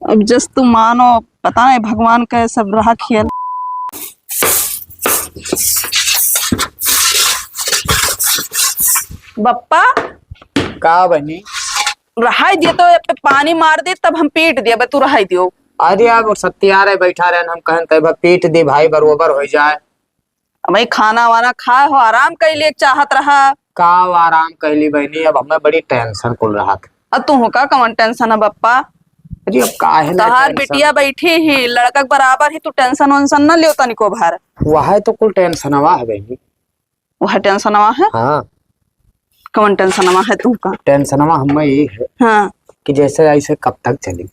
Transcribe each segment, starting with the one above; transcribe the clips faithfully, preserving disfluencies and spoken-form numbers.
अब जस तू मानो, पता नहीं भगवान का सब रहा खेल। बप्पा। का बहिनी? रहाई दियो तो, ए पे पानी मार दे, तब हम पीट दिया, बे तू रहाई दियो। अरे, अब सत्यारे बैठा रहन, हम कहन तब पीट दी भाई, बरोबर हो जाए। अब भाई खाना वाना खाए हो, आराम कैले चाहत रहा। का आराम कैली बहिनी, अब हमें बड़ी tension कुल रहत। अब तू का कवन tension है बप्पा? अरे, अब काहे ना तहार tension? बिटिया बैठी ही, लड़का के बराबर ही, तू tension वेंशन ना लियो तनिको भार। वह तो कुल tension हुआ है बहिनी। वह tension हुआ है? हाँ। कवन tension हुआ है तुमका? Tension हुआ हमें ये है हाँ। कि जैसे ऐसे कब तक चली?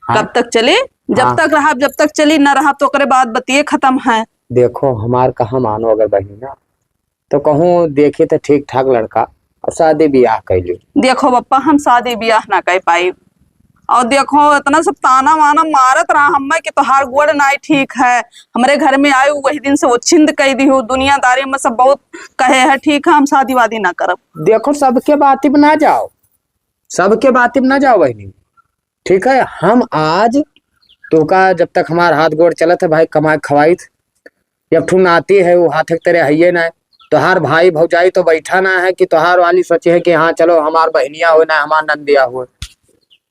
हाँ। कब तक चली? जब हाँ। तक रहा, जब तक चली, ना रहा तो ओकरे बाद बतिये खत्म है। देखो, हमार कहा मानो अगर बहिनी ना, तो कहूँ देखी तो ठीक ठाक लड़का और शादी ब्याह कैली। देखो बप्पा, हम शादी ब्याह ना कर पाई। और देखो, इतना सब ताना वाना मारत रहा हमें कि तोहार गोड़ नाई ठीक है, हमरे घर में आए, वही दिन से वो छिंद कह दी हो, दुनियादारी में सब बहुत कहे है, ठीक है, हम शादी वादी ना करब। देखो, सबके बाती में ना जाओ, सबके बाती में ना जाओ बहिनी, ठीक है। हम आज तोका जब तक हमार हाथ गोड़ चलत है भाई, कमाए खवाइत, एक ठू नाती है, वो हाथ के तेरे हइये ना। तोहार भाई भौजाई तो बैठा ना है कि तोहार वाली सोचे है कि हाँ चलो हमार बहनिया हो ना हमार नंदिया हो।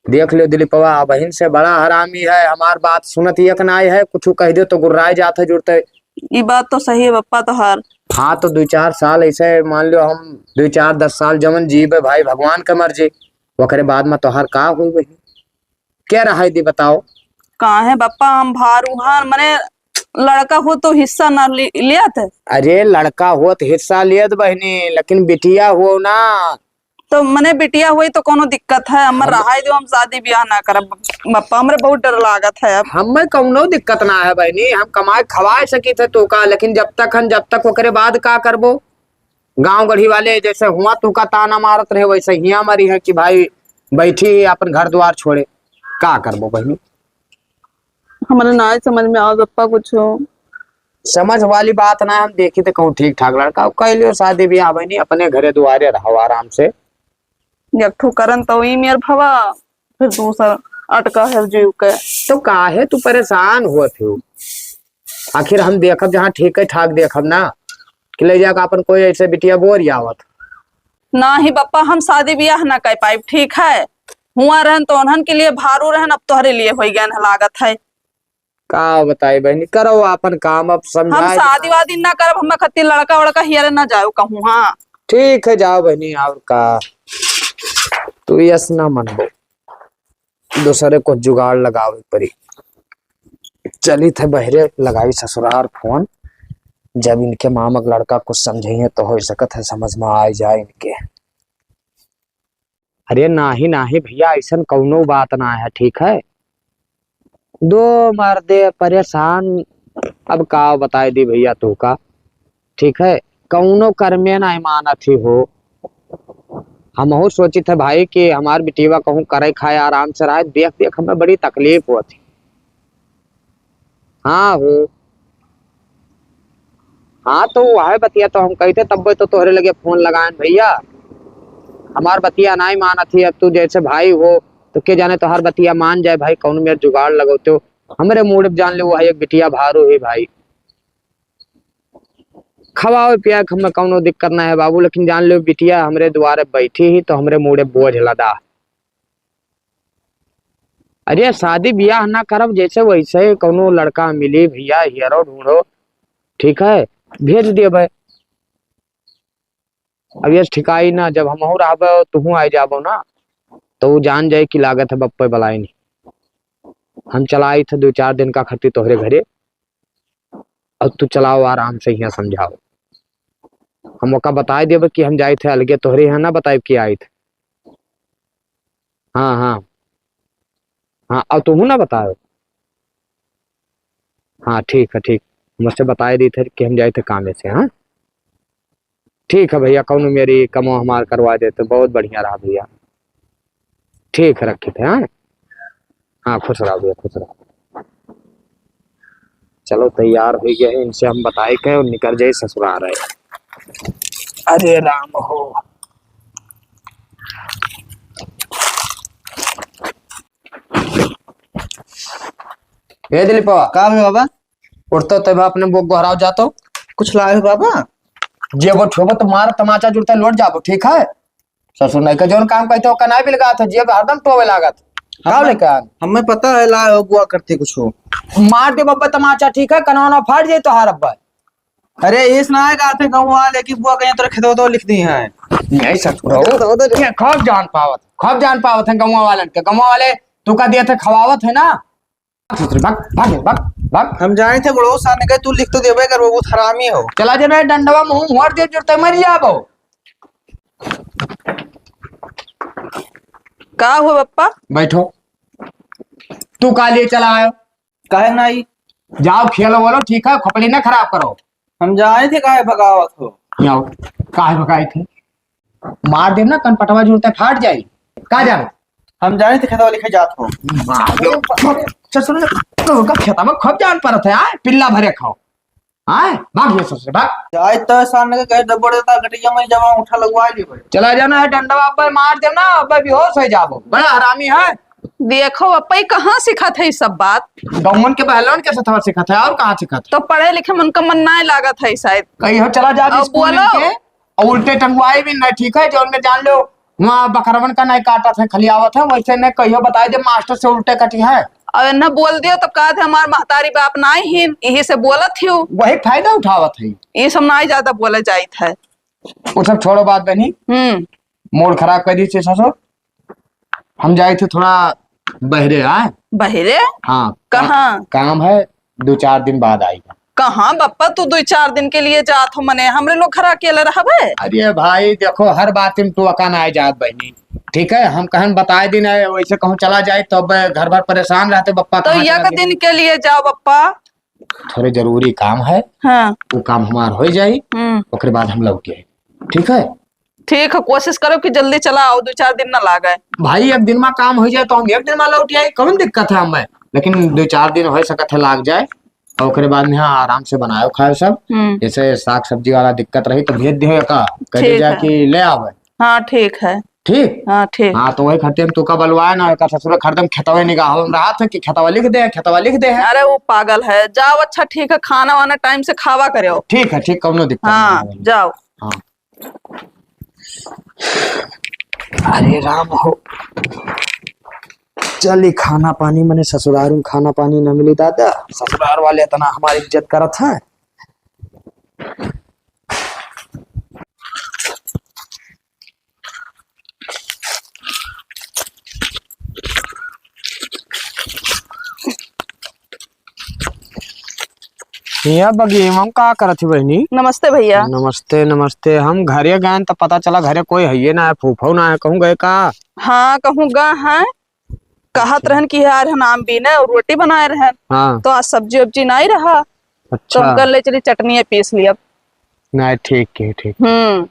देख लो दिलीपवा, बहन से बड़ा हरामी है, हमार बात सुनत एक ना है, कुछ कह दे तो गुर्राए जात है जुड़ते। ई बात तो सही है बप्पा तोहार। हाँ, तो दो चार साल ऐसे मान लो, हम दो चार दस साल जवन जीबे भाई, भगवान के मर्जी, ओकरे बाद में तोहार का होई बहिनी? क्या रहाई दी बताओ? काहे बप्पा, हम भारू हन, मने लड़का हो तो हिस्सा ना लि-, लियत। अरे लड़का हो तो हिस्सा लियत बहिनी, लेकिन बिटिया हो ना। तो मने बिटिया होई तो कोनो दिक्कत है? हमर हम रहाई दो, हम शादी ब्याह ना करब बप्पा, हमरे बहुत डर लागत है अब। हमें कौनो दिक्कत ना है बहिनी, हम कमाए खवाए सकी थे तोका, लेकिन जब तक हन, जब तक ओकरे बाद का करबो? गांव गढ़ी वाले जैसे हुआ तोका ताना मारत रहे, वैसे हिया मरी है कि भाई बैठी ही अपन घर द्वार छोड़े, का करबो बहिनी? हमरे ना समझ में आवत बप्पा कुछ। समझ वाली बात ना, हम देखी तो कहूँ ठीक ठाक लड़का, कह लियो शादी ब्याह बहिनी, अपने घरे दुआरे रहो आराम से। एक ठो करन तो ई मेर भवा, फिर दूसर अटका है जीव के। तो काहे तू परेशान होत हो? आखिर हम देखब जहाँ ठीक है ठाक देखब ना, कि ले जाके अपन कोई ऐसे बिटिया बोर आवत। ना ही बप्पा, हम शादी ब्याह ना कर पाइब, ठीक है? हुआ रहन तो उन्हन के लिए भारू रहन, अब तोहरे लिए होई गए लागत है। का बताई बहिनी, करो अपन काम, अब हम समझाए शादी वादी ना करब, हमें खातिर लड़का वड़का हियरे ना जाओ कहूँ। हाँ ठीक है, जाओ बहिनी, और का, तू यस ना मनबो, दूसरे को जुगाड़ लगावे पड़ी। चली थे बहरे लगाई ससुरार फोन, जब इनके मामक लड़का कुछ समझइहे तो हो सकत है समझ में आ जाए इनके। अरे नाही, नाही भैया, अइसन कउनो बात ना है, ठीक है? दो मर्दे परेशान, अब का बताए दी भैया तू का, ठीक है? कउनो कर्मे ना मानत ही हो। हमहू सोचित है भाई कि हमार बिटिया कहूँ करे खाए आराम से रहे, देख देख हमें बड़ी तकलीफ होत ही। हाँ हो। हाँ, तो वह बतिया तो हम कहित है, तब्बे तो तोहरे लगे फोन लगाएन भैया। हमार बतिया नाहीं मानत ही, अब तू जैसे भाई हो, तो के जाने तोहार बतिया मान जाए भाई, कउन मेर जुगाड़ लगौते हो। हमरे मूड पे जान ले, वो है एक बिटिया भारू ही भाई। खवावे पियावे के हमें कउनो दिक्कत ना है बाबू, लेकिन जान ले बिटिया हमरे दुआरे बैठी ही, तो हमरे मूड पे बोझ लदा। अरे शादी बियाह ना करब, जैसे वैसे कउनो लड़का मिली भैया, हियरो ढूंढो, ठीक है, भेज देबै। अब यस ठिकाई ना, जब हमहू रहबै और तुहू आइ जाबो ना, तो उ जान जाए कि लागत है बप्पे बलाइन। हम चला आइत है दो चार दिन का खातिर तोहरे घरे, और तू चलाओ आराम से हियाँ समझाओ। हम ओका बताए देबै कि हम जाइत है अलगे, तोहरे हियाँ ना बताइब कि आइत है। हाँ, हाँ। हाँ, और तुहू ना बताओ। हाँ, ठीक है, ठीक। हम उससे बताए दी थे कि हम जाइत है कामे से, हाँ? ठीक है भैया, कउनो मेरी कमो हमार करवा देते, बहुत बढ़िया रहा भैया। ठीक है, रखित है, हाँ? हाँ, खुश रहो भैया, खुश रहो। चलो, तैयार होइ गए हैं, इनसे हम बताए के और निकर जाए ससुरार है। अरे राम हो। ए दिलीपवा। का भे बाबा? उठतो तब अपने बो-, गोहराव जातो। कुछ लाए हो बाबा? जे वो छुबो तो मार तमाचा जुड़ते लौट जाबो, ठीक है? ससुर नहीं के जौन काम कहते ओका नहीं बिलगात हो, जेब हरदम टोवे लागत। का हमें, लेके आन? हमें पता है लाए हो बुआ करते कुछ हो। मार दे बब्बा तमाचा, ठीक है? कनवा फाट जाए तोहार अब्बा। अरे, इस ना है कहते गाँव वाले की बुआ कहीं तोरे खेतवा तो लिख दी है। नहीं ससुर हो। खेतवा तो ये खूब जान पावत, खूब जान पावत है गाँव वालन के। गाँव वाले तू का दिए थे खवावत है ना। ससुर भाग, भाग, भाग, भाग। हम जाने थे बड़ो सान के तू लिख तो देबे कर, वो बहुत हरामी हो। चला जाना है डंडवा मुंह हुआर दे जुड़ते मर जाबो। का हो बप्पा? बैठो। तू का लिए चला आयो? काहे नाई? जाओ खेलो बोलो, ठीक है, खोपड़ी ना खराब करो। हम जाए थे काहे भगावत हो? यहाँ आओ। काहे भगाए थे? मार देब ना, कनपटवा जुड़ते फाट जाई। का जानो? हम जाने थे खेतवा लिखे जात हो। मार दे। ससुर, तो का खेतवा खूब जान परत है, आए? पिल्ला भरे खाओ। आए? भाग ये ससुर, भाग। जाए तो सामने के कहे डबड़ देता, गटिया में जमा उठा लगवा ली भाई। चला जाना है, डंडवा अब्बे मार देब ना, अब्बे बेहोश हो जाबो। बड़ा हरामी है। देखो, अप्पा, ई कहाँ सिखत है ई सब बात? गौवन के बहलौन के सथवा सिखत है, और कहाँ सिखत है? तो पढ़े लिखे में उनका मन नाय लागत है शायद। कहीं हो चला जा अब स्कूल बोलो। इनके, और उल्टे टंगवाए भी नहीं, ठीक है? जो उनमें जान लो, वहाँ बकरवन का नहीं काटत है, खलियावत है, वैसे नहीं कहियो बताए दे मास्टर से उल्टे कटी है। और इन्हें बोल दियो तो कहा थे हमार महतारी बाप नाय ही, यही से बोलत ही। वही फायदा उठावत है। ये सब नाय ज्यादा बोला जाइत है। वो सब छोड़ो बात बहनी। हम्म। मूड खराब कर दी ससुर। हम जाए थे थोड़ा बहरे, आए? बहरे? हाँ। कहाँ? काम है, दो चार दिन बाद आएगा। कहाँ बप्पा, तू दो चार दिन के लिए जात हो, मने हमरे लोग घर अकेले रहबे? अरे भाई, देखो, हर बात में तू अकान आए जात बहनी, ठीक है? हम कहन बताए दिन है, वैसे कहूँ चला जाए तो अब घर भर परेशान रहते, बप्पा तो कहाँ चला एक गए? दिन के लिए जाओ बप्पा। थोड़े जरूरी काम है, हाँ। वो काम हमार हो जाई, हम्म। ओकरे बाद हम लौट आए, ठीक है? ठीक है, कोशिश करो कि जल्दी चला आओ, दो चार दिन ना लागे। भाई, एक दिन मा काम हो जाए तो हम एक दिन मा लौट आए, कौन दिक्कत है हमें? लेकिन दो चार दिन हो सकत है लाग जाए, और ओकरे बाद में हाँ आराम से बनायो खायो सब। हम्म। जैसे साग सब्जी वाला दिक्कत रही तो भेज दियो का, कह ठीक दीजिए है। कि ले आवे। हाँ, ठीक है। ठीक? हाँ, ठीक। हाँ, तो वही खातिर हम तुका बलवाए ना, एकर ससुर हरदम खेतवे निगाह हम रहा था कि खेतवा लिख दे, खेतवा लिख दे। अरे, वो पागल है। जाओ, अच्छा, ठीक है, खाना वाना टाइम से खावा करो। ठीक है, ठीक, कौनो दिक्कत हाँ, नहीं है। जाओ। हाँ। अरे राम हो, चली खाना पानी, मने ससुरार में खाना पानी न मिली दादा, ससुरार वाले इतना हमारी इज्जत करत हैं। हिया बगिया में का करत ही बहिनी? नमस्ते भैया। नमस्ते, नमस्ते। हम घरे गए त पता चला घरे कोई हइये ना है, फूफऊ ना है, कहूँ गए का? हाँ, कहूँ गए हैं। कहत रहन कि यार हम आम बीने और रोटी बनाए रहन। हाँ। तो आज सब्जी उब्जी नाई रहा। तो अच्छा। हम कल ले चली चटनी पीस लिया। नहीं, ठीक है, ठीक। हम्म।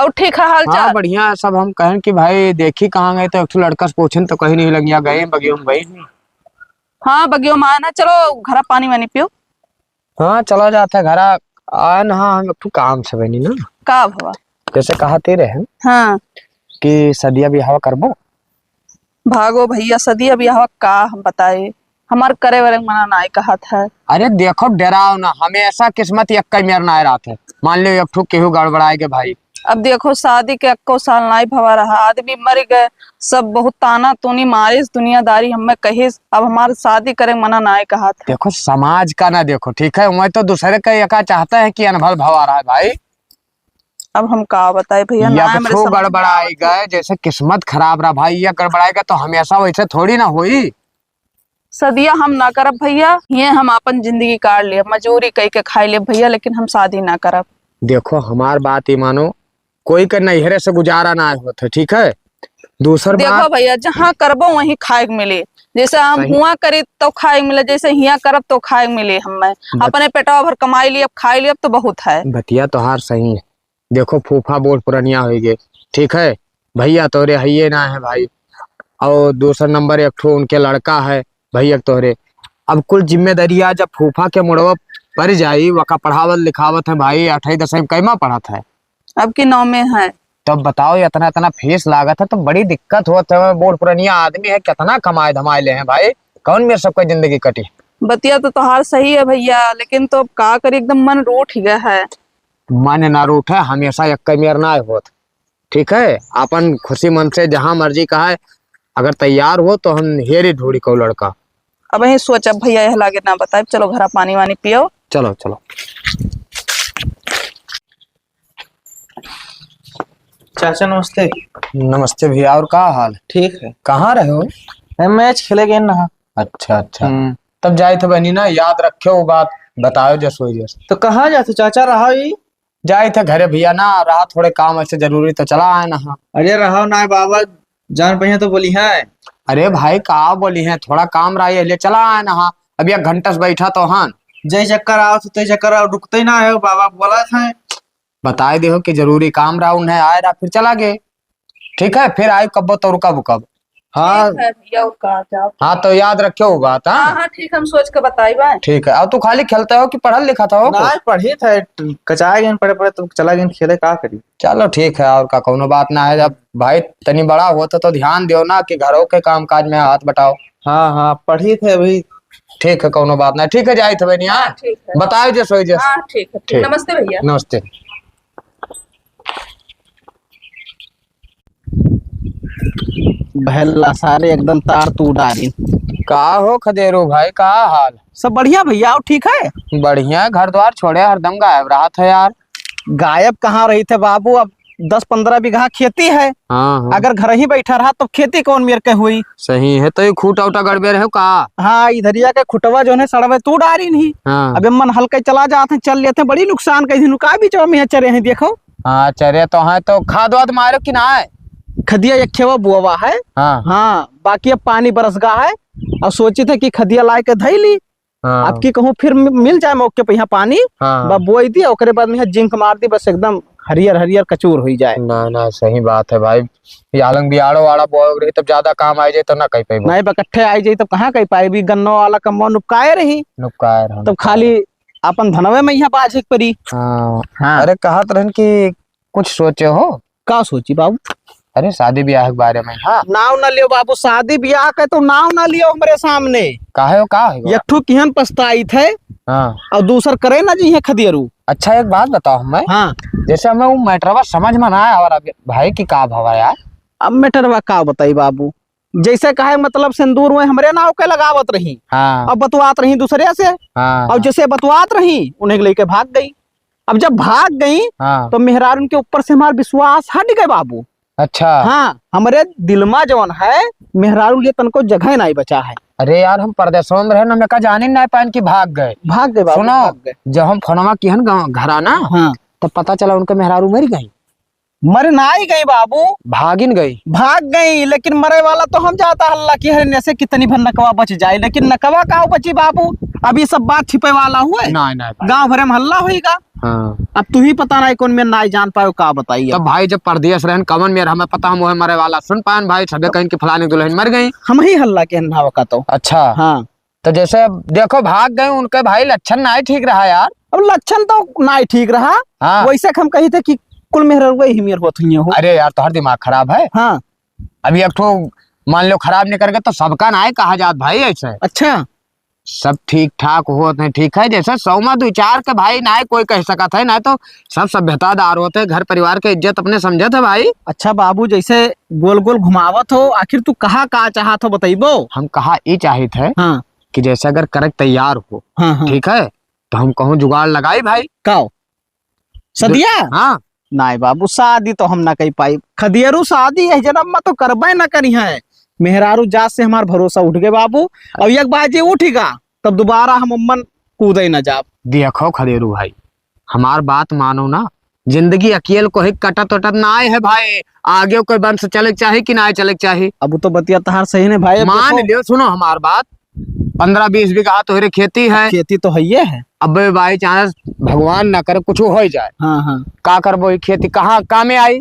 और ठीक है हाल हाँ, चाल? बढ़िया है सब। हम कहन कि भाई देखी कहाँ गए, तो एक ठो लड़का से पूछन तो कहीं नहीं लगिया, गए बगियों में गए। हाँ, बगियों में आए ना, चलो घरा पानी वानी पियो। हाँ, चला जाता है घरा। आए ना, हाँ, हम एक ठो काम से बनी ना। का भवा? जैसे कहते रहे हाँ। कि सदिया बियाह करबो। भागो भैया, सदिया बियाह का हम बताए, हमार करे वाले मना नाय कहत है। अरे देखो, डराओ ना, हमेशा किस्मत एक कई मेर नाय रहत है। मान लो एक ठो केहू गड़बड़ाए गए भाई। अब देखो, शादी के एक्को साल नाय भवा रहा, आदमी मर गए, सब बहुत ताना तूनी मारिस, दुनियादारी हमें कहिस, अब हमार शादी करे मना नाय कहत है। देखो, समाज का ना देखो, ठीक है, मैं तो दूसरे का एका चाहता है कि अनभल भवा रहा है भाई। अब हम का बताए भैया, ना या हमरे कुछ समझ में गड़बड़ाई आवत है। गए, जैसे किस्मत खराब रहा भाई, या गड़बड़ाई गए तो हमेशा वैसे थोड़ी ना होई। सदिया हम ना करब भैया, ये हम अपन जिंदगी काट लेब, मजूरी कई के खाई लेब भैया, लेकिन हम शादी ना करब। देखो हमार बात ही मानो, कोई के नैहरे से गुजारा ना होत है, ठीक है? दूसर देखो बात भैया, जहाँ करबो वहीं खाए के मिले, जैसे हम सही। हुआं करी तो खाए के मिले, जैसे हियां करब तो खाए के मिले। हमें बत- अपने पेटवा भर कमाई लियब, खाई लियब तो बहुत है। बतिया तोहार सही है। देखो फूफा बूढ़ पुरनिया होइ गए, ठीक है, भैया तोरे हइये ना है भाई, और दूसर नंबर एक ठो उनके लड़का है भैया तोहरे। अब कुल जिम्मेदारिया जब फूफा के मुड़वा पर जाई, वका पढ़ावत लिखावत है भाई, अठाई दसवीं कैमा पढ़त है? अब की नौ में है। तब बताओ, इतना इतना फीस लागत है तो बड़ी दिक्कत होत है। बूढ़ पुरनिया आदमी है, कितना कमाए धमाए ले हैं भाई। कौन मेर सबका जिंदगी कटी? बतिया तो तोहार सही है भैया, लेकिन तो अब का करी, एकदम मन रूठ गया है। मन ना रूठे, हमेशा एक मेर ना होत। ठीक है, अपन खुशी मन से जहाँ मर्जी कहा है, अगर तैयार हो तो हम हेरी ढूंढी को लड़का। अब यही सोचब भैया, यह लागे ना बताए। चलो घरा पानी वानी पियो। चलो, चलो। चाचा नमस्ते। नमस्ते भैया, और का हाल? ठीक है। कहाँ रहे हो? मैं मैच खेले गए ना। अच्छा, अच्छा। हम्म। तब जाए थे बहनी ना, याद रखे वो बात, बताओ जस वही जस। तो कहाँ जाते चाचा, रहा ही? जाए थे घरे भैया ना, रहा थोड़े काम ऐसे जरूरी तो चला आए ना। हाँ। अरे रहो ना बाबा, जान पहिया तो बोली है। अरे भाई का बोली है, थोड़ा काम रहा है, ले चला आए ना। हाँ, अब एक घंटा से बैठा तो हन। जय चक्कर आओ तो तय चक्कर आओ, रुकते ही ना है बाबा, बोला था। बताए दे हो कि जरूरी काम रहा, उन्हें आए रहा, फिर चला गए। ठीक है, फिर आए कब्बो तो रुकब उकब। हाँ। ठीक है भैया, और कहाँ जाओ? हाँ, तो याद रखियो वो बात, हाँ? हाँ, हाँ, ठीक, हम सोच के बताई बा। ठीक है, और तू खाली खेलते हो कि पढ़ल लिखा था हो कुछ? नहीं, पढ़ी था, ट-, कचाए गए पढ़े पढ़े, तो चला गए खेले, का करी? चलो ठीक है, और का, कौनो बात ना है। अब भाई तनी बड़ा हुआ था तो ध्यान दियो ना कि घरों के काम काज में हाथ बटाओ। हाँ, हाँ, पढ़ी थे अभी। ठीक है, कौनो बात ना है। ठीक है, जाई थे बहनी, हाँ? हाँ, ठीक है। बताओ जे सोई जे। हाँ, ठीक है, ठीक। ठीक। नमस्ते भैया। नमस्ते। भैला सारे एकदम तार तू डारी। का हो खदेरू भाई, का हाल? सब बढ़िया भैया, और ठीक है? बढ़िया, घर द्वार छोड़े हरदम गायब रहत है यार। गायब कहाँ रही थे बाबू, अब दस पन्द्रह बीघा खेती है। हाँ, हाँ। अगर घर ही बैठा रहा तो खेती कौन मेर के हुई? सही है, तो ये खूटा उटा गड़बे रहे का? हाँ, इधरिया के खुटवा जो है सड़वे तू डारी नहीं। हाँ। अब मन हल्के चला जाते हैं, चल लेते हैं, बड़ी नुकसान कही नुका भी चो में चरे हैं, देखो। हाँ, चरे तो हैं, तो खाद वाद मारो कि ना है? खदिया एक खेवा बुआवा है। हाँ। हाँ, बाकी अब पानी बरस गा है, और सोची थे कि खदिया लाए के धई ली। हाँ। अब की कहूँ फिर मि-, मिल जाए मौके पे यहाँ पानी, हाँ। बस बोई दी, ओकरे बाद में यहाँ जिंक मार दी, बस एकदम हरियर हरियर कचूर हुई जाए। ना, ना, सही बात है भाई। ये आलंग बियाड़ो वाला बोए रही, तब ज्यादा काम आई जाए तो ना कही पाई। नहीं, बकट्ठे आई जाए तब कहाँ कही पाई, भी गन्नो वाला कमवा नुपकाए रही। नुपकाए रहा, तब नुपकाए खाली रहा। अपन धनवे में यहाँ बाझे के परी। हाँ। हाँ। अरे, कहत रहन कि कुछ सोचे हो? का सोची बाबू? अरे, शादी ब्याह के बारे में। हाँ। नाव ना लियो बाबू, शादी ब्याह के तो नाव ना लियो हमरे सामने। काहे हो, का है? एक ठो किहन पछताई थे। हाँ। और दूसर करे ना जी है खदियरू। अच्छा, एक बात बताओ हमें। हाँ। जैसे हमें वो मैटरवा समझ में ना आया हमारा भाई कि का भवा यार। अब मैटरवा का बताई बाबू, जैसे कहे मतलब सिंदूर में हमरे नाव के लगावत रही। हाँ। अब बतवात रही दूसरे से। हाँ। और जैसे बतवात रही उन्हें लेके भाग गई। अब जब भाग गई, हाँ। तो मेहरारून के ऊपर से हमार विश्वास हट गए बाबू। अच्छा। हाँ, हमरे दिल मा जौन है, मेहरारू लिए तनको जगह नाई बचा है। अरे यार, हम परदेसवा में रहे ना, मैं का जानी नाई पाएन कि भाग गए। भाग गए बाबू, सुनो, भाग गए। जब हम फोनवा किहन गाँव, घरा ना, हाँ। तब पता चला उनके मेहरारू मर गई। मर नाई गई बाबू। भागिन गई। भाग गई, लेकिन मरे वाला तो हम जाता हल्ला कि हरे ने से कितनी भर नकवा बच जाए, लेकिन नकवा का बची बाबू? अब ये सब बात छिपे वाला हुए? नाई, नाई भाई। गाँव भरे में हल्ला होइगा। हाँ। अब तू ही पता नहीं कौन मेर नाई जान पायो, का बताइए। तब भाई जब परदेस रहन, कवन मेर हमें पता, हम वह मरे वाला सुन पाएन भाई, सबे कहिन कि फलानी दुल्हन मर गई। हम ही हल्ला के हन भाव का तो। अच्छा। हाँ। तो जैसे अब देखो भाग गए, उनके भाई लक्षण नाई ठीक रहा यार। अब लक्षण तो नाई ठीक रहा। हाँ। वैसे हम कही थे कि कुल मेहररुआ ही मेर होत हुई हो। अरे यार, तोहर दिमाग खराब है। हाँ। अब एक ठो मान लो खराब निकल गए तो सबका नाई कहा जात भाई ऐसे। अच्छा। सब ठीक ठाक होत हैं, ठीक है, जैसे सौ में दो चार के भाई नाई कोई कह सकत है, नाई तो सब सभ्यतादार होत हैं, घर परिवार के इज्जत अपने समझत है भाई। अच्छा बाबू, जैसे गोल गोल घुमावत हो, आखिर तू कहा का चाहत हो, बतइबो? हम कहा ई चाहित है हाँ। कि जैसे अगर करे के तैयार हो, हाँ, हाँ। ठीक है, तो हम कहूँ जुगाड़ लगाई भाई। का हो? सदिया? हाँ। नाई बाबू, शादी तो हम ना कही पाई। खदियरू शादी यह जन्म में तो करबे ना करी है। मेहरारू जात से हमार भरोसा उठ गए बाबू। अब एक बार जे उठ गा, तब दोबारा हम अम्मन कूदे ना जाब। देखो खदेरू भाई, हमार बात मानो ना, जिंदगी अकेल को ही कटत उटत ना आए है भाई। आगे कोई वंश चले के चाही कि ना चले के चाही? अब तो बतिया तहार सही ने भाई, अब मान देखो। लियो, सुनो हमार बात, पन्द्रह बीस बीघा तोहरे खेती है। खेती तो हइये है। अब by chance भगवान ना करे कुछ हो जाए, हाँ, हाँ। का करबो? ई खेती कहाँ कामे आई?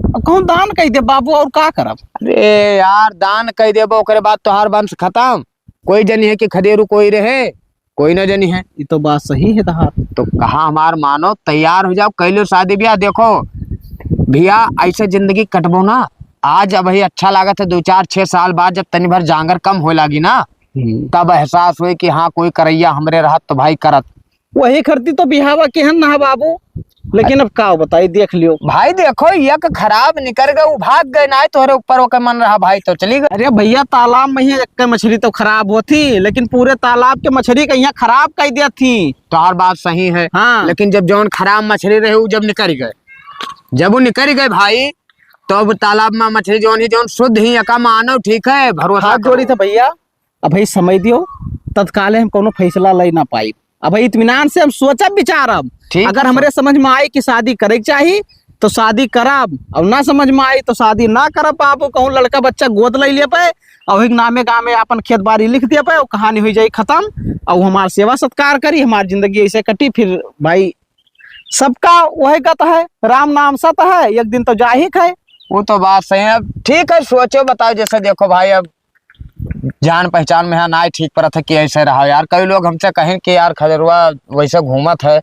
अब कहूँ दान कह दे बाबू, और का करब? अरे यार, दान कह देबो, ओकरे बाद तोहार वंश खत्म। कोई जनी है कि खदेरू कोई रहे, कोई ना जनी है। ई तो बात सही है तहार। तो कहा हमार मानो, तैयार हो जाओ, कह लो शादी ब्याह। देखो भैया, ऐसे जिंदगी कटबो ना, आज अब ही अच्छा लागत है, दो चार छह साल बाद जब तनी भर जांगर कम होए लागी ना, हम्म। तब एहसास होई कि हाँ, कोई करैया हमरे रहत तो भाई करत। वही खरती तो बिहावा के हन ना बाबू, लेकिन अब का बताई, देख लियो। भाई देखो, एक खराब निकर गए, उ भाग गए, ना तोहरे ऊपर ओके मन रहा भाई, तो चली गए। अरे भैया, तालाब में ही एक मछली तो खराब होती, लेकिन पूरे तालाब के मछली का यहाँ खराब कर दिया थी। तोहार बात सही है, हाँ। लेकिन जब जौन खराब मछली रहे, उ जब निकर गए, जब उ निकर गए भाई, तो अब तालाब में मछली जौन ही जौन शुद्ध ही यका मानव, ठीक है, भरोसा हाथ करो। जोड़ी था भैया, अब भाई समय दियो, तत्काले हम कौनो फैसला ले ना पाई। अब भाई इत्मीनान से हम सोचब विचारब, ठीक अगर है, हमरे सर। समझ में आई कि शादी करे के चाही तो शादी करब, और ना समझ में आई तो शादी ना करब। बाबू कहूँ लड़का बच्चा गोद ले लिए पे और एक नामे गामे अपन खेत बाड़ी लिख दिए पे और कहानी हुई जाई खत्म, और हमार सेवा सत्कार करी, हमार जिंदगी ऐसे कटी। फिर भाई सबका वही गत है, राम नाम सत है, एक दिन तो जाहिक है। वो तो बात सही है। अब ठीक है, सोचो बताओ, जैसे देखो भाई, अब जान पहचान में है, ना ठीक परत है कि ऐसे रहा यार। कई लोग हमसे कहें कि यार खजरुआ वैसे घूमत है,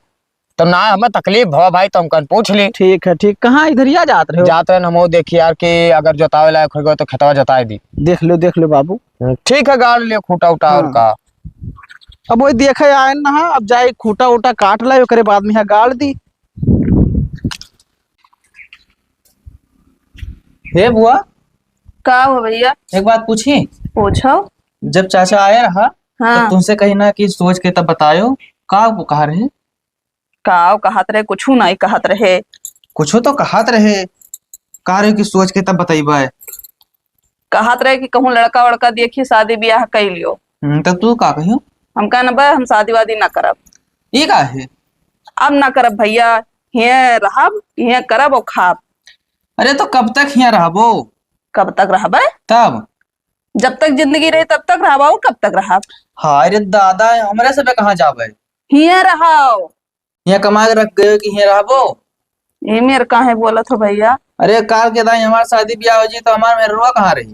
तो ना हमें तकलीफ भवा भाई, तो हम कन पूछ ली। ठीक है, ठीक। कहाँ इधरिया जात रहे हो? जात रहे हम, देखी यार कि अगर जोतावे लायक हो गए तो खेतवा जोताए दी। देख लो, देख लो बाबू। ठीक है, गाड़ लियो खूटा उटा और हाँ। का। अब वही देखे आए ना, अब जाए खूटा उटा काट लाए, ओकरे बाद में यहाँ गाड़ दी। हे बुआ, का हो भैया? एक बात पूछी? पूछो। जब चाचा आए रहा, हाँ। तब तुमसे कही ना कि सोच के तब बतायो, का वो कहा रहे? का वो कहत रहे? कुछू नहीं कहत रहे। कुछू तो कहत रहे, कहा रहे कि सोच के तब बतैबे। कहत रहे कि कहूँ लड़का वड़का देखी, शादी ब्याह कई लियो। हम्म, तब तू का कहियो? हम कहन बे, हम शादी वादी ना करब। ये का है? अब ना करब भैया, हियाँ रहब, हियाँ करब और खाब। अरे तो कब तक हियाँ रहबो? कब तक रहबे? तब? जब तक जिंदगी रही तब तक रहबा, और कब तक रहब? हाय रे दादा, हमरे से बे कहाँ जाबे? हियाँ रहो। हियाँ कमा के रख गए कि हियाँ रहबो? ये मेरे काहे बोलत हो भैया? अरे काल के दाई हमार शादी ब्याह हो जी तो हमार मेहरुआ कहाँ रही?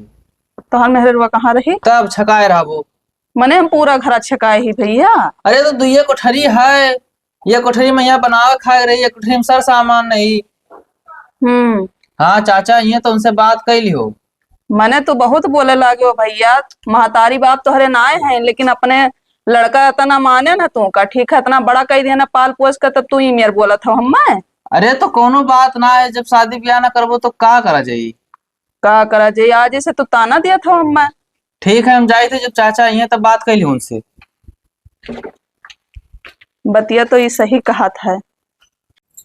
तोहर मेहरुआ कहाँ रही? तब छकाए रहबो। मने हम पूरा घर छकाए ही भैया। अरे तो दुइये कोठरी है, ये कोठरी में यहाँ बनावे खाए रही, ये कोठरी में सर सामान नहीं। हम्म। हाँ चाचा, ये तो उनसे बात कई लियो। मने तो बहुत बोले लागे हो भैया, महतारी बाप तोहरे नाय हैं, लेकिन अपने लड़का इतना माने ना तू का, ठीक है, इतना बड़ा कई दिया ना पाल पोस के, तब तू ई मेर बोलत हो हम्मे। अरे तो कोनो बात ना है, जब शादी ब्याह ना करबो तो का करा जाई? का करा जाई, आज से तो ताना दिया था हम्मे। ठीक है, हम जाई थे, जब चाचा आई हैं तब बात कर ली उनसे। बतिया तो ये सही कहत है।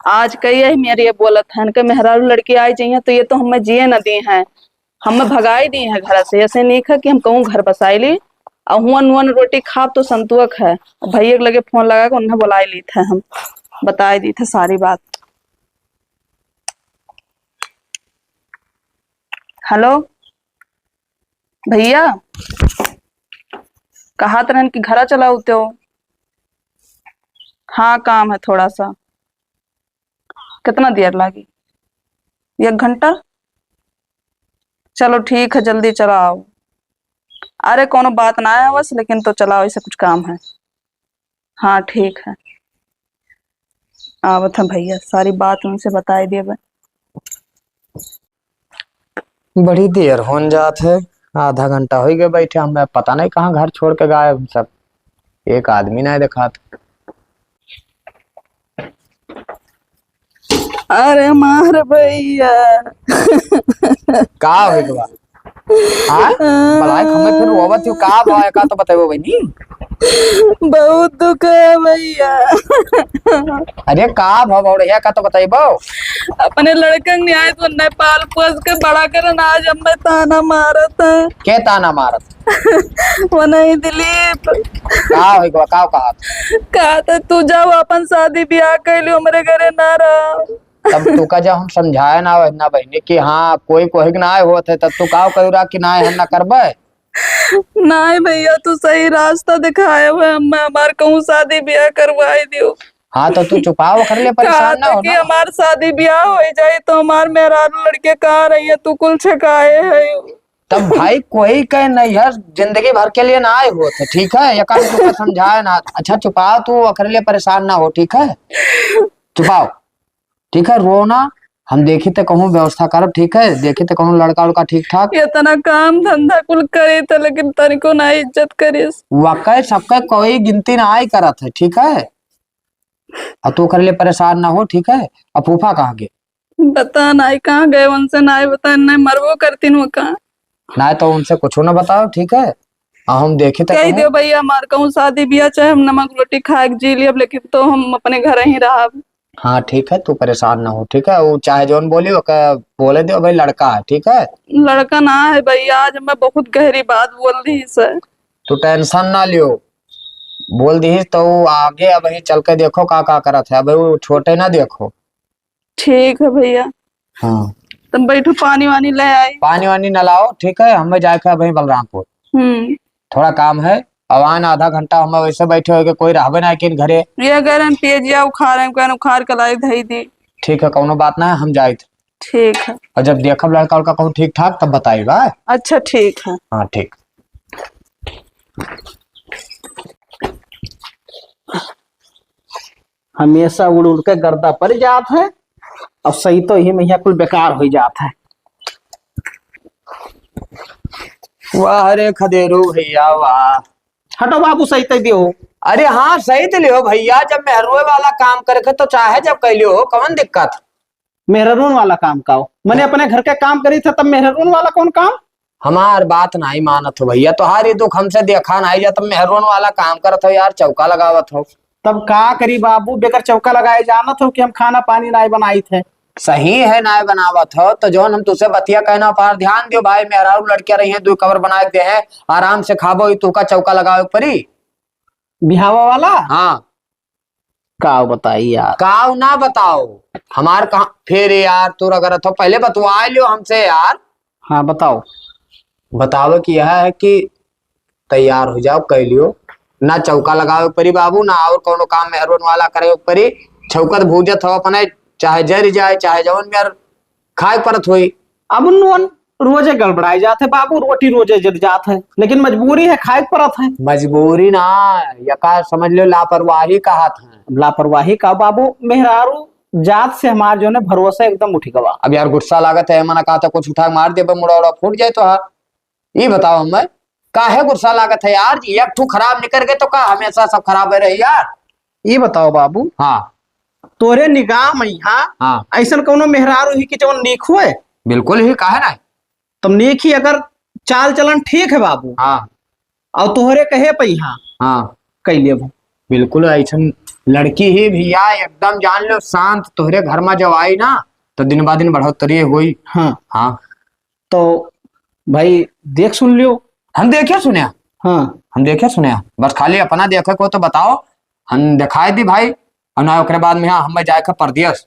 आज कई यही मेरे ये बोलत है, इनके मेहरारू लड़की आई जइहें तो ये तो हमें जिए न दी हैं, हमें भगाई दी हैं घर से। ऐसे नहीं है कि हम कहूँ घर बसाई ली और हुआ नुआ न रोटी खाब तो संतुअक है। भैया के लगे फोन लगा के उन्हें बुलाई ली थे, हम बताई दी थे सारी बात। हेलो भैया, कहत रहन कि घरा चला उते हो। हाँ, काम है थोड़ा सा। कितना देर लागी? एक घंटा? चलो ठीक है, जल्दी चला आओ। अरे कोनो बात ना है बस, लेकिन तो चला आओ, ऐसे कुछ काम है। हाँ ठीक है, आवत है भैया, सारी बात उनसे बताई देबे। बड़ी देर होन जात है, आधा घंटा होइ गए बैठे, हमें पता नहीं कहाँ घर छोड़ के गायब सब, एक आदमी नहीं देखात। अरे मार भैया। का हो गवा? हाँ? बलाई हमें फिर रोवत हो, का भवा, का तो बताइबो बहनी? बहुत दुख है भैया। अरे का भवा, और का तो बताइबो? अपने लड़कन न्याय तो नहीं पाल पोस के बड़ा करन, आज हमें ताना मारत है। के ताना मारत? वो नहीं दिलीप। का हो गवा, का कहा? कहा था तू जाओ अपन शादी ब्याह कर लियो, हमरे घरे ना रहो। तब तू का जब हम समझाए ना, ना बहनी कि हाँ कोई कोहिक ना आए होत है, तब तू का करू रहा कि ना हम ना करबे? नहीं भैया, तू सही रास्ता दिखाए हुए, हम हमार कहूँ शादी ब्याह करवाई दियो। हाँ तो तू चुपाओ, ओकर लिए परेशान ना हो कि ना। हमार शादी ब्याह हो जाए तो हमार मेहरारू लड़के कहाँ रही है, तू कुल छकाए है। तब भाई कोई के नैहर जिंदगी भर के लिए ना आए होत है, ठीक है? ये काम तू समझाए ना। अच्छा चुपाओ, तू ओकरे लिए परेशान ना हो, ठीक है? चुपाओ, ठीक है? रो ना, हम देखी त कहूँ व्यवस्था करब, ठीक है? देखी त कहूँ लड़का उड़का ठीक ठाक। इतना काम धंधा कुल करी त, लेकिन तनिको ना इज्जत करिस। वाकई सबके कोई गिनती ना आई करत है, ठीक है? और तू कर ले परेशान ना हो, ठीक है? अब फूफा कहाँ गए? बता नाई कहाँ गए, उनसे नाई बता, नहीं मरबो करतीन वो कहाँ। नाई तो उनसे कुछ ना बताओ, ठीक है? और हम देखे तो कह कहूँ। दियो भैया, हमार कहूँ शादी बियाह, चाहे हम नमक रोटी खाए के जी लियब, लेकिन तो हम अपने घर ही रहब। हाँ, ठीक है, तू परेशान ना हो, ठीक है? वो चाहे जौन बोली, ओके बोले दियो, भाई लड़का है, ठीक है? लड़का ना है भैया, आज मैं बहुत गहरी बात बोल दी से। तू टेंशन ना लियो, बोल दी तो वो आगे अब ही चल के देखो का का करत है, अब वो छोटे ना देखो। ठीक है भैया। हाँ। तुम बैठो, पानी वानी ले आई। पानी वानी न लाओ, ठीक है, हमें जाए के अभी बलरामपुर। हम्म। थोड़ा काम है, अवान आधा घंटा हमें वैसे बैठे होके कोई रहबे ना किन घरे। ये कह रहे हैं, पेजिया उखाड़ रहे हैं, कहन उखाड़ के लाई धई दी। ठीक है, कौनो बात ना है, हम जाइत। ठीक है। और जब देखब लड़का उड़का कहूँ ठीक ठाक, तब बताई बा। अच्छा, ठीक है। हाँ, ठीक। हमेशा उड़ उड़ के गर्दा पड़ जात है, और सही तो ही में यहाँ कुल बेकार हो जात है। वाह रे खदेरू भैया, वाह। हटो बाबू, सही तो दियो। अरे हाँ, सही तो लियो भैया, जब मेहरुए वाला काम करे के तो चाहे जब कैलियो हो, कौन दिक्कत? मेहररून वाला काम का हो? मने अपने घर के काम करी थे, तब मेहररून वाला कौन काम? हमार बात नाई मानत हो भैया, तोहार ये दुख हमसे देखा नाई जात, मेहररून वाला काम करत हो यार, चौका लगावत हो। तब का करी बाबू, बेगर चौका लगाए जानत हो कि हम खाना पानी नाई बनाई थे। सही है, नाई बनावत हो, तो जौन हम तुसे बतिया कहना, पार ध्यान दियो भाई, मेहरारू लड़कियां रही हैं, दो कवर बना के दे हैं, आराम से खाबो, ई तुका चौका लगावे परी। बिहावा वाला? हाँ। काव बताई यार। काव ना बताओ, हमार कहाँ फिर यार, तू अगर तो पहले बतवा लियो हमसे यार। हाँ, बताओ। बतावे कि यह है कि तैयार हो जाओ, कह लियो, ना चौका लगावे परी बाबू, ना और कोनो काम मेहरवन वाला करे परी। छौकत भूजत हो अपने, चाहे जर जाए, चाहे जवन मेर खाए परत होई। अब नून रोजे गड़बड़ाए जात है बाबू, रोटी रोजे जल जात है, लेकिन मजबूरी है, खाए के परत है। मजबूरी ना, यका समझ लो लापरवाही कहत है। लापरवाही का बाबू, मेहरारू जात से हमार जो है भरोसा एकदम उठ गवा। अब यार गुस्सा लागत है, मना कहा था कुछ उठा के मार देबे, मुड़ा उड़ा फूट जाए तो। हाँ, ये बताओ हमें, काहे गुस्सा लागत है यार? एक ठू खराब निकल गए तो का हमेशा सब खराब है रही यार? ये बताओ बाबू। हाँ। तोरे निगाह में यहाँ हाँ। ऐसन कौनो मेहरारू ही कि जौन नीक हुए? बिल्कुल ही, काहे ना? तब नीक ही अगर चाल चलन ठीक है बाबू। हाँ। और तोहरे कहे पे यहाँ हाँ। कह लेबो। बिल्कुल ऐसन लड़की ही भैया, एकदम जान लो शांत, तोहरे घर में जब आई ना तो दिन बा दिन बढ़ोतरी होई। हाँ। हाँ। तो भाई देख सुन लियो। हम देखे सुने। हाँ। हम देखे सुने। बस खाली अपना देखे को तो बताओ, हम दिखाए दी भाई, और ना ओकरे बाद में हाँ, हमें जाए के परदेस।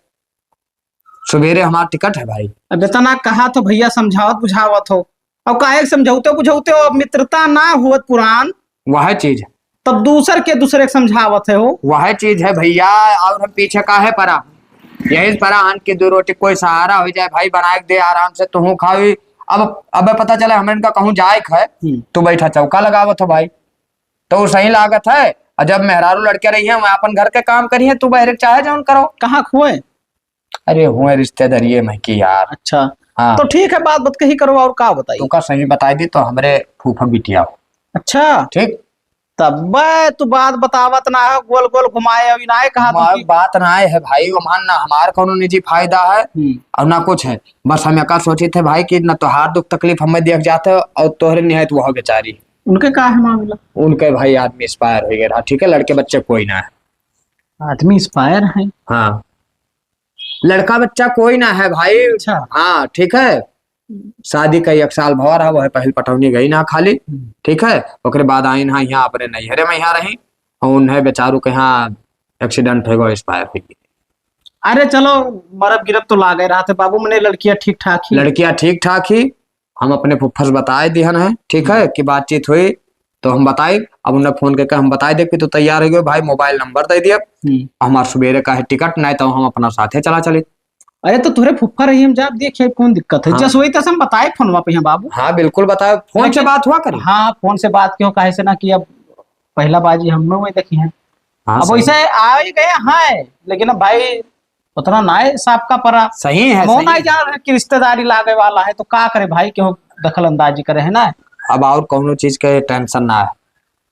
सुबेरे हमार टिकट है भाई। अब इतना कहा तो भैया समझावत बुझावत हो, और काहे के समझौते बुझौते हो, अब मित्रता ना होत पुरान। वह चीज। तब दूसर के दूसरे के समझावत है हो। वह चीज है भैया, और हम पीछे काहे परा? यही परा हन कि दो रोटी कोई सहारा हो जाए भाई, बना के दे आराम से, तू खावी। अब, अब पता चले हमें इनका कहूँ जाए के है, हम्म। तू बैठा चौका लगावत हो भाई, तो वो सही लागत है। और जब मेहरारू लड़के रही हैं, वह अपन घर के काम करी हैं, तू बहरे चाहे जौन करो। कहाँ खोए? अरे हुए रिश्तेदारिये में की यार। अच्छा। हाँ। तो ठीक है, बात बतकही करो और का बताई? तुका सही बताई दी तो हमरे फूफा बिटिया हो। अच्छा। ठीक। तब तू बात बतावत ना है, गोल गोल घुमाए अभी ना है, कहा तू हमार की बात ना है भाई, ओमान ना हमार कोनो निजी फायदा है हम्म। और ना कुछ है। बस हम एका सोचित है भाई कि ना तोहार दुख तकलीफ हमें देख जात है और तोहरे निहायत वो हो बेचारी। उनके का है मामला? उनके भाई आदमी एक्सपायर हो गया रहा, ठीक है, लड़के बच्चे कोई ना है। आदमी एक्सपायर है? हाँ। लड़का बच्चा कोई ना है भाई। अच्छा। हाँ, ठीक है। शादी का एक साल भवा रहा, वह पहल पटौनी गई ना खाली, हम्म। ठीक है। ओकरे बाद आइन हाँ यहाँ अपने नैहरे में यहाँ रही और उन्हें बेचारू के यहाँ एक्सीडेंट हो गया, एक्सपायर हो गई। अरे चलो, मरब गिरब तो लागे रहा थे बाबू, मने लड़कियां ठीक ठाक ही। लड़कियां ठीक ठाक ही, हम अपने फुफ्फा से बताए दिहन है, ठीक है, हम्म। कि बातचीत हुई तो हम बताई। अब उन्हें फोन करके हम बताए दे कि तू तैयार हो गयो भाई, मोबाइल नंबर दे दिया, हम्म। हमार सुबेरे का है टिकट, नहीं तो हम अपना साथे चला चली। अरे तो तोरे फुफ्फा रही, हम जाब देखिए कौन दिक्कत है। हाँ। जस वही तस हम बताए फोनवा पे हैं बाबू। हाँ बिल्कुल बताओ, फोन से लेकिन बात हुआ करी। हाँ फोन से बात क्यों, काहे से ना कि अब पहला बाजी हम लोग वही देखी है। हाँ, अब सही। वैसे आ ही गए हैं, लेकिन अब भाई उतना नाय साफ का परा। सही है, मोह सही नाय है। जान रहे कि रिश्तेदारी लागे वाला है, तो का करे भाई, केहू दखल अंदाजी करे है ना। अब और कौनो चीज के tension ना है।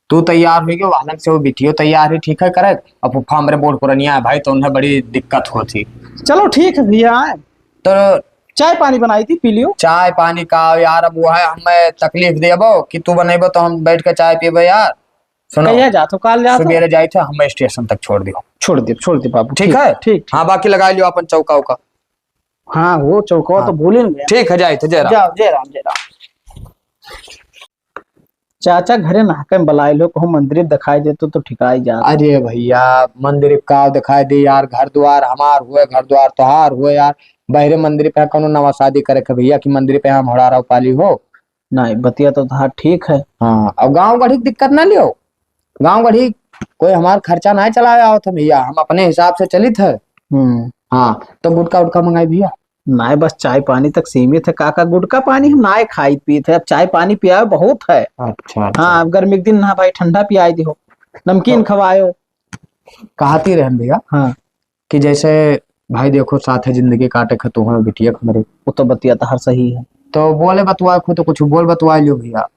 तू तैयार हुई गयो, हालत से वो बिटियो तैयार है, ठीक है, करे। अब फूफा हमरे बूढ़ पुरनिया है भाई, तो उन्हें बड़ी दिक्कत होती। चलो ठीक है भैया, आए। तो चाय पानी बनाई थी, पी लियो। चाय पानी का यार, अब वो है, हमें तकलीफ देबो कि तू बनेबो तो हम बैठ के चाय पीबे यार। सुनो, कहिया जात हो? काल जात हो? सुबेरे जाई थे, हमें स्टेशन तक छोड़ दियो। छोड़ दे, छोड़ दे बाबू। ठीक ठीक, है? ठीक, ठीक। हाँ, बाकी लगा लियो अपन चौका उका। हाँ, वो चौका हाँ। तो भूलिन गया। ठीक है, जाई थे, जय राम। जाओ, जय राम, जय राम। चाचा घरे नहके में बलाए लो, कहूँ मंदिर दिखाई देतो तो ठिकाई जात। अरे भैया, मंदिर का दिखाई दे यार, घर द्वार हमार हुए, घर द्वार तोहार हुए यार। बहरे मंदिर पे कौनो नवा शादी करे के भैया कि मंदिर पे हम होड़ारा पाली हो। नहीं, बतिया तो तोहार ठीक है। हाँ, और गाँव गढ़ी की दिक्कत ना लियो। गाँव गढ़ी कोई हमार खर्चा ना चलावे आवत है भैया, हम अपने हिसाब से चलित है। हम्म। हाँ, तो गुटखा उटखा मंगाई भैया? नाय, बस चाय पानी तक सीमित है काका। गुटखा पानी हम नाय खाई पीत है, अब चाय पानी पियावे बहुत है। अच्छा, अच्छा। हाँ, अब गर्मी के दिन ना भाई, ठंडा पियाई दिहो, नमकीन तो खवायो। कहती रहन भैया हाँ। कि जैसे भाई देखो, साथ है जिंदगी काटे खतु हो बिटिया हमरे। वो तो बतिया तोहार सही है। तो बोले बतुआ खो तो कुछ बोल बतुआ लियो भैया।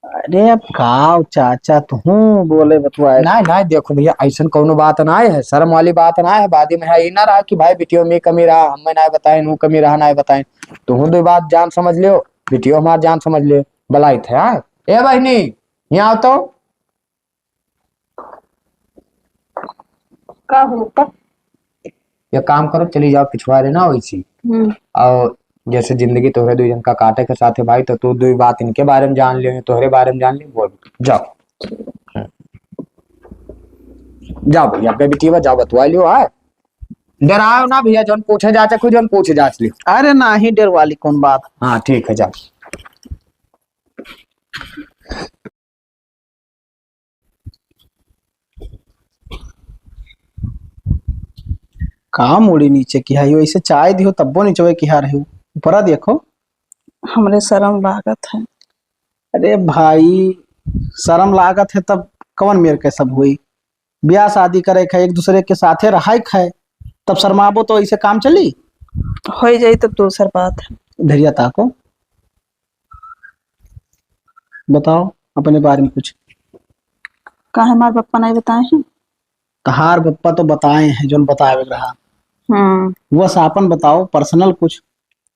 अरे अब का चाचा तुहूँ बोले बतुआए। नाय, नाय, देखो भैया, ऐसन कौनो बात नाय है, शर्म वाली बात नाय है। बादी में है, ई ना रहा कि भाई बिटियो में कमी रहा, हमें नाय बताइन, वो कमी रहा, नाय बताइन। तुहूँ दो बात जान समझ लियो, बिटियो हमार जान समझ लियो। बलाई थे, हाँ? ए बहिनी, यहाँ आओ तो। का होता? या काम करो, चली जाओ पिछवारे ना वैसी। हम्म। और जैसे जिंदगी तोहरे दो जन का काटे के साथ है भाई, तो तू दो बात इनके बारे में जान लियो, तोहरे बारे में जान लियो, बोल, जाओ। हम्म। जाओ भैया, अपने बिटिया जाओ, बतवा लियो, हाँ? डराओ ना भैया, जौन पूछे जाचे, खुद जौन पूछे जाच लियो। अरे नाही, डर वाली कौन बात? हाँ, ठीक है, जाओ। का मुड़ी नीचे किहा हो, ऐसे चाय दिहो तब्बो नीचवे किहा रही हो। ऊपरा देखो। हमरे शर्म लागत है। अरे भाई, शर्म लागत है तब कवन मेर के सब हुई? ब्याह शादी करे के है, एक दूसरे के साथे रहे के है, तब शर्माबो तो ऐसे काम चली? हो जाई तब दूसर बात है। धैर्य ताको। बताओ अपने बारे में कुछ। काहे हमार पप्पा नहीं बताए हैं? तहार पप्पा तो बताए हैं, जोन बतावे के रहा। हम्म। बस आपन बताओ, personal कुछ।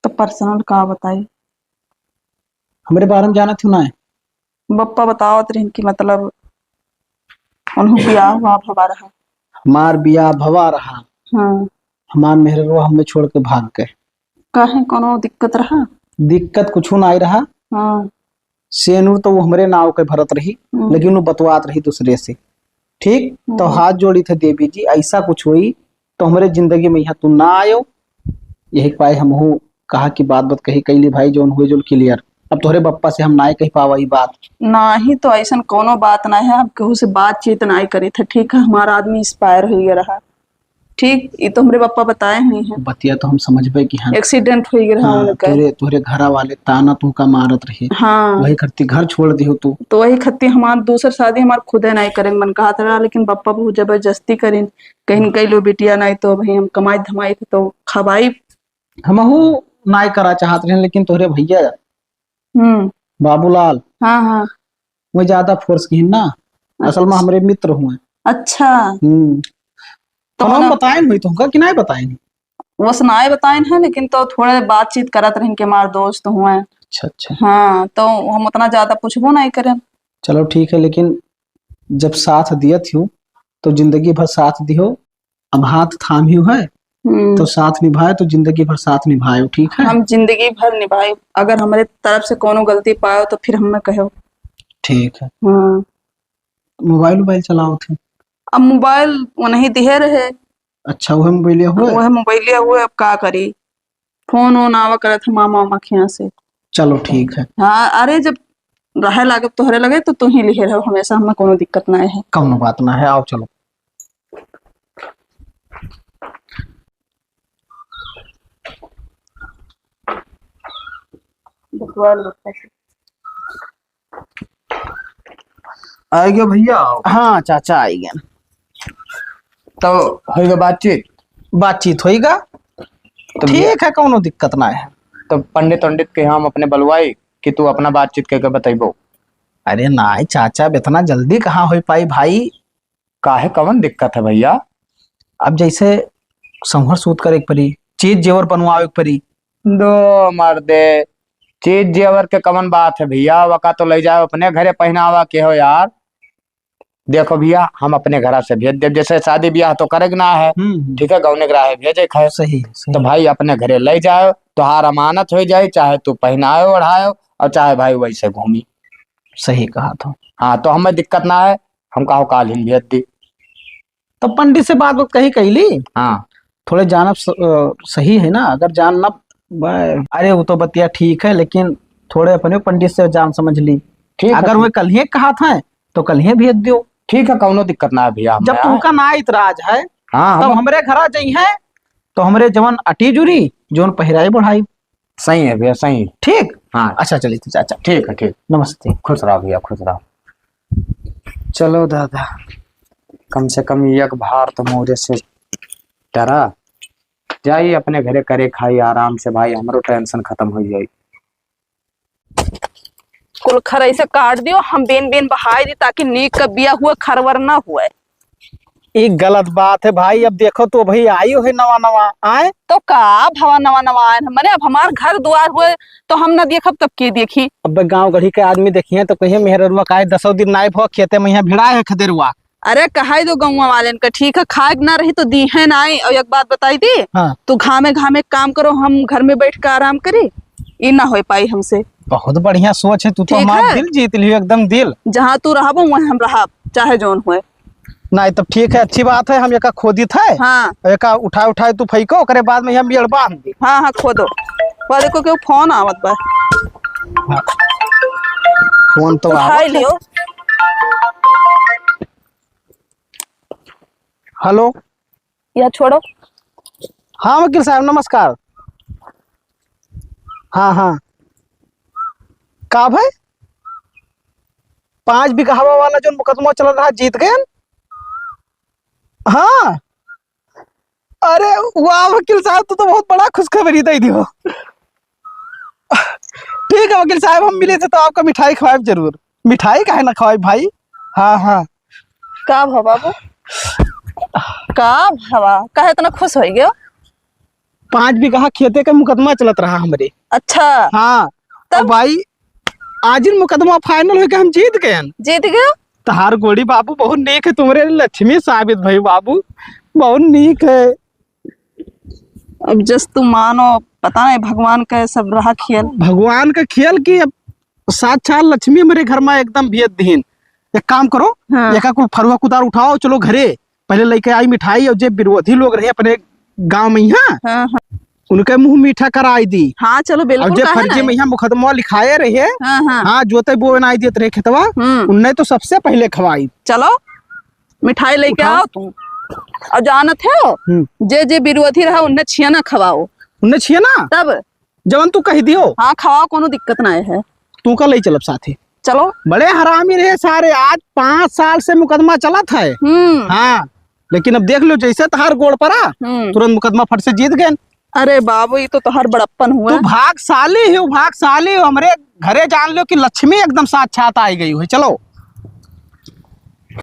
तो personal का बताई? हमरे बारे में जानत हो ना है? पप्पा बतावत रहिन कि मतलब उन्हों बियाह हुआ भवा रहा। हमार बियाह भवा रहा। हाँ। हमार मेहररुआ हमें छोड़ के भाग गए। काहे, कोनो दिक्कत रहा? दिक्कत कुछू नाई रहा। हाँ। सेनुर तो वो हमरे नाव के भरत रही, हम्म। लेकिन वो बतवात रही दूसरे से। ठीक, तो हम्म। हाथ जोड़ी थे देवी जी, ऐसा कुछ होई तो हमरे जिंदगी में यहाँ तू ना आयो। यही पाए हमहू कहा कि बात बात कही कैली भाई, जौन हुए जौन clear। अब तोहरे बप्पा से हम नाय कह पावा ई बात। नाही तो ऐसन कोनो बात ना है, हम केहू से बातचीत नाय करी थे, ठीक है, हमारा आदमी expire हो गया रहा। ठीक, ये तो हमरे पप्पा बताए हुई हैं। बतिया तो हम समझबे कि हाँ। Accident हो गया रहा हाँ, उनका। तोरे, तोरे घरा वाले ताना तुमका मारत रहे। हाँ। वही खत्ती घर छोड़ दिहो तू। तो वही खत्ती हमार दूसर शादी हमार खुदे नाय करें मन कहत रहा, लेकिन पप्पा बहुत जबरदस्ती करिन, कहिन कई लो बिटिया नाय तो भाई हम कमाई धमाई थे तो खवाई। हमहू नाय करा चाहत रहे, लेकिन तोहरे भैया हम्म। बाबूलाल। हाँ, हाँ। वो ज्यादा force किहिन ना। असल में अच्छा। हमरे मित्र हुए। अच्छा। हम्म। तो फोन मतलब बताएन हुई तुमका कि नाय बताएन? वस नाय बताएन है, लेकिन तो थोड़े बातचीत करत रहन कि हमार दोस्त हुए। अच्छा, अच्छा। हाँ, तो हम उतना ज्यादा पूछबो नाय करें। चलो ठीक है, लेकिन जब साथ दियत हो तो जिंदगी भर साथ दिहो। अब हाथ थाम्यो है, हम्म। तो साथ निभाए, तो जिंदगी भर साथ निभाए, ठीक है? हम जिंदगी भर निभाए, अगर हमरे तरफ से कोनो गलती पायो, तो फिर हमें कहो। ठीक है। हाँ। मोबाइल, मोबाइल चलाओ थे? अब मोबाइल वो नहीं दिहे रहे। अच्छा, वह मोबाइल हुए? वह मोबाइल हुए, अब का करी? फोन वोन आवा करत है मामा, मामा के यहाँ से। चलो, ठीक है। हाँ, अरे, जब रहे लागे तोहरे लगे, तो तू ही लिहे रहो हमेशा, हमें कोनो दिक्कत ना है। कौनो बात ना है, आओ, चलो। बतवा लो। आइ गयो भैया? हाँ चाचा, आइ गए। तो होइ गयो बातचीत? बातचीत होइगा। तो भैया ठीक है, कौनो दिक्कत ना है। तो पंडित वंडित के हम अपने बलवाई कि तू अपना बातचीत के, के बतैबो? अरे नाई चाचा, अब इतना जल्दी कहाँ हो पाई भाई? काहे, कवन दिक्कत है भैया? अब जैसे संवर सूत करे के परी, चीज जेवर बनवावे के परी। दो मर्दे, चीज जेवर के कवन बात है भैया? वका तो ले जाओ अपने घरे पहनावा के हो यार। देखो भैया, हम अपने घरा से भेज देब, जैसे शादी ब्याह तो करे के ना है, हम्म, हम्म। ठीक है, गौने के राहे भेजे के है। सही, सही। तो भाई अपने घरे ले जाओ, तोहार अमानत हो जाए, चाहे तू पहनायो ओढ़ायो और चाहे भाई वैसे घूमी। सही कहा तो। हाँ, तो हमें दिक्कत ना है, हम कहो काल ही भेज दी। तो पंडित से बात, बात कही कैली। हाँ। थोड़े जानब स-, अ, सही है ना, अगर जान ना, ब-, अरे वो तो बतिया ठीक है, लेकिन थोड़े अपने पंडित से जान समझ ली। ठीक है, अगर ठीक। वे कल ही कहा था तो कल ही भेज दियो। ठीक है, कौनो दिक्कत ना है भैया, जब हमें तुमका ना इतराज है, हाँ, तब हम हमरे घरा जइहैं, तो हमरे जवन अटी जुरी, जवन पहिराई बढ़ाई। सही है भैया, सही है। ठीक? हाँ। अच्छा, चलिए, तो चाचा। ठीक है, ठीक। नमस्ते। खुश रहो भैया, खुश रहो। चलो दादा, कम से कम एक भार तो मोरे से टरा। जाई अपने घरे करे खाई आराम से भाई, हमरो tension खतम हो जाई। कुल खर ऐसे काट दियो, हम बेन बेन बहाई दी, ताकि नीक का बिया हुए, खरवर ना हुए। ई गलत बात है भाई। अब देखो तो भाई आयो है नवा नवा, आए तो का भवा नवा नवा आए हैं? मने अब हमार घर दुआर हुए तो हम ना देखब तब के देखी? अब गाँव गढ़ी के आदमी देखिए तो कहिए मेहररुआ काहे दसों दिन नाई भवा खेते में यहाँ भिड़ाए है खदेरुआ। अरे कहाई दो गौवा वालेन का, ठीक है खाए के ना रही तो दी है नाई। और एक बात बताई दी, हाँ। तू घामे घामे काम करो, हम घर में बैठ के आराम करी, ई ना हो पाई हमसे। बहुत बढ़िया सोच है, तू तो ठीक हमार है। दिल जीत लियो, एकदम दिल। जहाँ तू रहबो वहीं हम रहब, चाहे जौन होए। नहीं, तब ठीक है, अच्छी बात है, हम एका खोदित है, हाँ। एका उठाए उठाए तू फेंको, ओकरे बाद में हम बियड़ बांध दे। हाँ, हाँ, खोदो। वह देखो, केहू फोन आवत बा। हाँ। फोन तो उठाई आवत है। लियो। हेलो। या छोड़ो। हाँ, वकील साहब, नमस्कार। हाँ, हाँ। का भाई? पाँच बिगहवा वाला जौन मुकदमा चलत रहा, जीत गयन? हाँ। अरे वाह वकील साहब, तू तो बहुत बड़ा खुशखबरी दे दियो। ठीक है वकील साहब, हम मिले थे तो आपका मिठाई खवाएब जरूर। मिठाई काहे ना खवाएब भाई? हाँ, हाँ। का भवा बाबू? का भवा? काहे इतना खुश हो गयो? पाँच बीघा खेते का मुकदमा चलत रहा हमरे। अच्छा। हाँ। तब? अब भाई, आज ही मुकदमा final होके हम जीत गए हैं। जीत गयो? तहार गोड़ी बाबू बहुत नीक है, तुम्हरे लक्ष्मी साबित भई बाबू, बहुत नीक है। अब जस तू मानो, पता नहीं भगवान का सब रहा खेल। भगवान का खेल कि अब साक्षात लक्ष्मी मेरे घर में एकदम भेज दीन। एक काम करो, हाँ। एका कुल फरुआ कुदार उठाओ, चलो घरे, पहले लेके आई मिठाई और जे विरोधी लोग रहे अपने गांव में यहाँ, हाँ, हाँ। उनके मुंह मीठा कराई दी। हाँ, चलो, बिल्कुल, और जे काहे फर्जी नहीं? में यहाँ मुकदमा लिखाए रहे, हाँ, हाँ। हाँ, जोते बोए ना देत रहे खेतवा, हम्म। उनने तो सबसे पहले खवाई। चलो, मिठाई लेके उठाओ। आओ तू। और जानत हो, हम्म। जे जे विरोधी रहा, उनने छिया ना खवाओ। उनने छिया ना? तब? जवन तू कह दियो। हाँ, खवाओ, कोनो दिक्कत ना है। तू का ले चलब साथे? चलो। बड़े हरामी रहे सारे, आज पाँच साल से मुकदमा चलत है। हम्म। हाँ, लेकिन अब देख लो, जैसे तहार गोड़ परा, हम्म। तुरंत मुकदमा फट से जीत गए। अरे बाबू, ये तो तोहर बड़प्पन हुआ। तू भागशाली हो, भागशाली हो। हमरे घरे जान लो कि लक्ष्मी एकदम साक्षात आई गई हुई। चलो।